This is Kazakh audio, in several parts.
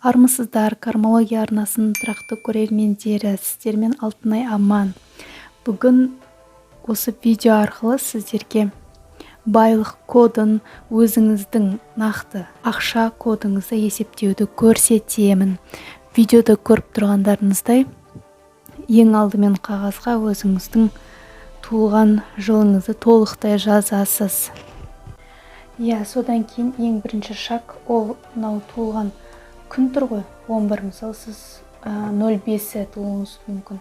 Армысыздар, Кармология арнасының тұрақты көрермендері! Сіздермен Алтынай Аман. Бүгін осы видео арқылы сіздерге байлық кодын, өзіңіздің нақты ақша кодыңызды есептеуді көрсетемін. Видеода көріп тұрғандарыңыздай, ең алдымен қағазға өзіңіздің туылған жылыңызды толықтай жазасыз. Иә, содан кейін ең бірінші шаг ол мынау туылған күн тұр ғой, 11. Мысалы, сіз 05-і туылуыңыз мүмкін.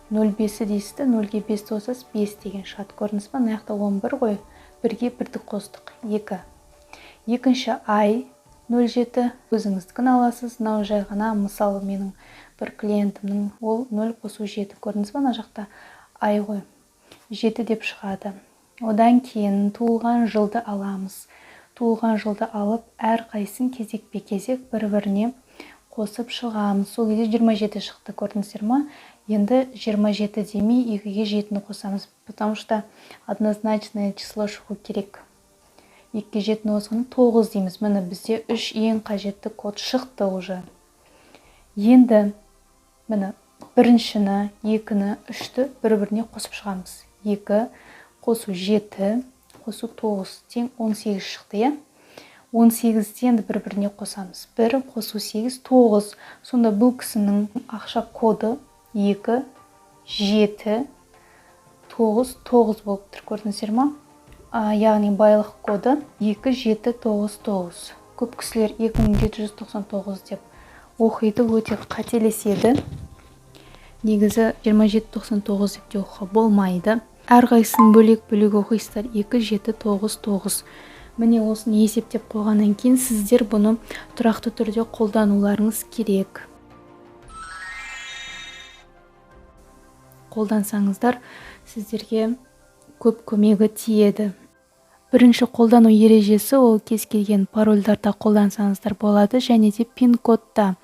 05-і дейсіз да, нөлге бесті қосасыз, бес деген шығады, көрдіңіз ба? Мына жақта 11 ғой, бірге бірді қостық, екі. Екінші ай, 07, өзіңіздікін аласыз. Мынау жай ғана мысалы, менің бір клиентімнің, ол нөл қосу жеті, көрдіңіз ба? Мына жақта ай ғой, жеті деп шығады. Одан кейін туылған жылды аламыз. Туылған жылды алып, әрқайсысын кезекпе-кезек бір біріне қосып шығамыз. Сол кезде 27 шықты, көрдіңіздер ма? Енді 27 демей, екіге жетіні қосамыз, потому что однозначное число шығу керек. Екіге жетіні қосқанда тоғыз дейміз. Міне, бізде үш ең қажетті код шықты уже. Енді, міне, біріншіні, екіні, үшті бір біріне қосып шығамыз. Екі қосу жеті қосу тоғыз тең 18 шықты, иә. 18-ді енді бір біріне қосамыз: бір қосу сегіз, тоғыз. Сонда бұл кісінің ақша коды 2, 7, 9, 9 болып тұр, көрдіңіздер ма? Яғни байлық коды 2, 7, 9, 9. Көп кісілер 2799 деп оқиды, өте қателеседі. Негізі 2799 деп те оқуға болмайды, әрқайсысын бөлек бөлек оқисыздар: 2, 7, 9, 9. Міне, осыны есептеп қойғаннан кейін сіздер бұны тұрақты түрде қолдануларыңыз керек. Қолдансаңыздар, сіздерге көп көмегі тиеді. Бірінші қолдану ережесі: ол кез келген парольдарда қолдансаңыздар болады және де пин кодта,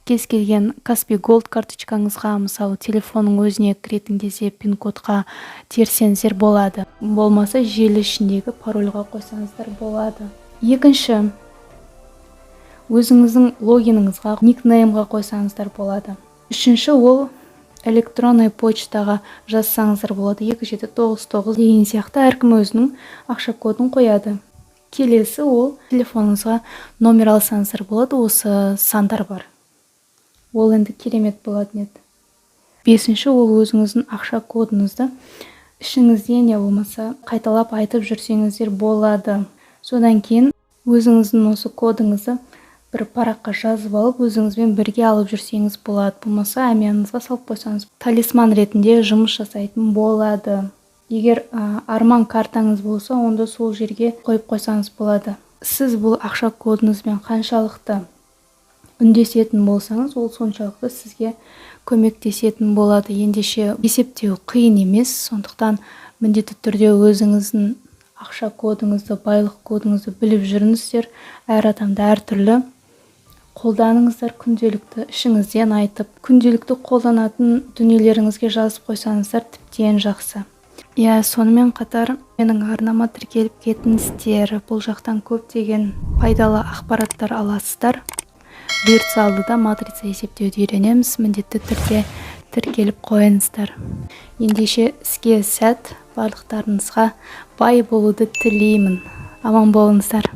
кез келген Каспи Голд карточкаңызға, мысалы, телефонның өзіне кіретін кезде пин кодқа терсеңіздер болады, болмаса желі ішіндегі парольға қойсаңыздар болады. Екінші, өзіңіздің логиніңізға, никнеймға қойсаңыздар болады. Үшінші, ол электронный почтаға жазсаңыздар болады, 2799 деген сияқты. Әркім өзінің ақша кодын қояды. Келесі, ол телефоныңызға номер алсаңыздар болады, осы сандар бар, ол енді керемет болатын еді. Бесінші, ол өзіңіздің ақша кодыңызды ішіңізден я болмаса қайталап айтып жүрсеңіздер болады. Содан кейін өзіңіздің осы кодыңызды бір параққа жазып алып, өзіңізбен бірге алып жүрсеңіз болады, болмаса әмияныңызға салып қойсаңыз, талисман ретінде жұмыс жасайтын болады. Егер арман картаңыз болса, онда сол жерге қойып қойсаңыз болады. Сіз бұл ақша кодыңызбен қаншалықты үндесетін болсаңыз, ол соншалықты сізге көмектесетін болады. Ендеше, есептеу қиын емес, сондықтан міндетті түрде өзіңіздің ақша кодыңызды, байлық кодыңызды біліп жүріңіздер. Әр адамда әртүрлі. Қолданыңыздар күнделікті, ішіңізден айтып, күнделікті қолданатын дүниелеріңізге жазып қойсаңыздар, тіптен жақсы. Иә, сонымен қатар менің арнама тіркеліп кетіңіздер. Бұл жақтан көптеген пайдалы ақпараттар аласыздар. Бұйыртса, алдыда матрица есептеуді үйренеміз, міндетті түрде тіркеліп қойыңыздар. Ендеше, іске сәт! Барлықтарыңызға бай болуды тілеймін. Аман болыңыздар!